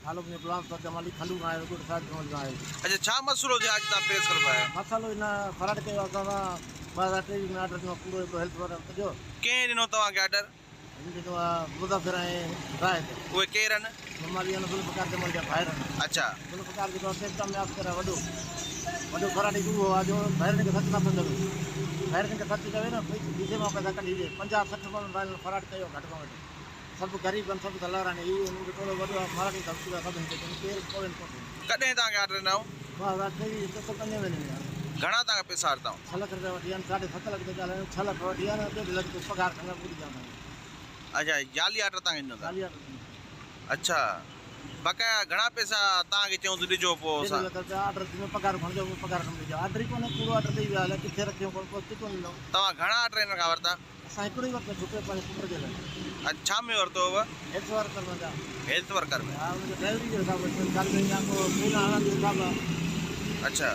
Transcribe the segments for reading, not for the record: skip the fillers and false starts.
نالو منهنجو غلام صاحب جمالي کنڊو کان آيو ڳوٺ صاحب جمالي کان آيو. اڇا ڇا مسئلو ٿيو اڄ توهان پريس ڪلب آيا. مسئلو هن فراڊ ڪيو اسان سان 2023 ۾ آرڊر ڏنو ڪوڙو هڪڙو هيلٿ ورڪر ڪڍيو. ڪنهن ڏنو توهان کي آرڊر؟ هن ڏنو آ مظفر ۽ زاهد. اهي ڪير آهن؟ جمالي آهن ذوالفقار جمالي جا ڀائر آهن. اڇا. ذوالفقار جيڪو آ سيڪٽر ۾ آفيسر آ وڏو وڏو فراڊي اهو آ جو ڀائرن کي سچ نه پيو چوي ڀائرن کي سچ چوي نه کيسي مان پئسا ڪڍي ڏي 50 60 ماڻهن سان هن فراڊ ڪيو گهٽ کان گهٽ. سڀ غريب آهن سڀ دلال آهن هي انهن جو ٽولو وڏو آهي مراٺي ڌمڪي پيا سڀني کي ڏين ڪير به پوين ڪونه ٿو. ڪڏهن توهان کي آرڊر ڏنائون؟ 2023 چوٿون پنجين مهيني ۾ آيو. گهڻا توهان کان پئسا ورتائون؟ ڇهه لک رپيا وٺي ويا آهن ساڍي ست لک تي ڳالهايون ڇهه لک وٺي ويا آهن ڏيڍ لک تون پگهار کڻ پوري ڏيان ٿا. اڇا جعلي آرڊر توهان کي ڏنو اٿن؟ جعلي آرڊر ڏنو. اڇا بقايا گهڻا پئسا توهان کي چيائون ته ڏجو پوء ڏيڍ لک رپيا آرڊر ڏنو پگهار کڻجو پوء پگهار کڻي ڏجو آرڊر ئي ڪونهي ڪوڙو آرڊر ڏئي ويا الائي ڪٿي رکيو ڪونه پوسٽ ئي ڪونه ڏنو. توهان گهڻا آرڊر هنن کان ورتا؟ اسان هڪڙو ئي ورتو ڇوڪري پنهنجي پٽ جي لاء. اڇا ڇا ۾ ورتو هو؟ هيلٿ ورڪر ۾ جا. Health worker ۾. ها ان جو ڊرائيوري جو حساب هو گاڏي ۾ يا ڪو ٽرين هڻڻ جو حساب آ. اڇا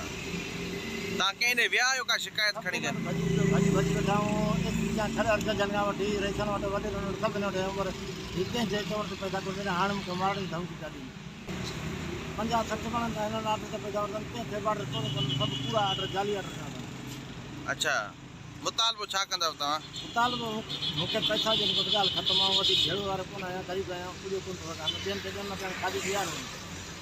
تان ڪنهن ڏي ويا آهيو ڪا شڪايت کڻي ڪري؟ ڀڄي ڀڄي ڀڄي ويٺا آهيون ايس پي کان ڇڙ ججن کان وٺي رئيسن وٽ وڏيرن وٽ سڀني وٽ آهيون پر هي ڪنهن جي چوڻ تي پئسا ڪونه ڏنا هاڻي مون کي مارڻ جي ڌمڪي پيا ڏين. 50 60 ماڻهن کان هنن آرڊر تي پئسا ورتا آهن ڪنهن کي به آرڊر ڪونه ڪن سڀ ڪوڙا آرڊر جعلي آرڊر ڏنا اٿن. اڇا مطالبو ڇا ڪندؤ توهان؟ مطالبو مون کي پئسا ڏين بس ڳالهه ختم آئون وڌيڪ جهيڙو وارو ڪونه آهيان غريب آهيان پورهيو ڪونه ٿو سگهان ٻين کي ڏين نه پيا کاڌي بيهارو.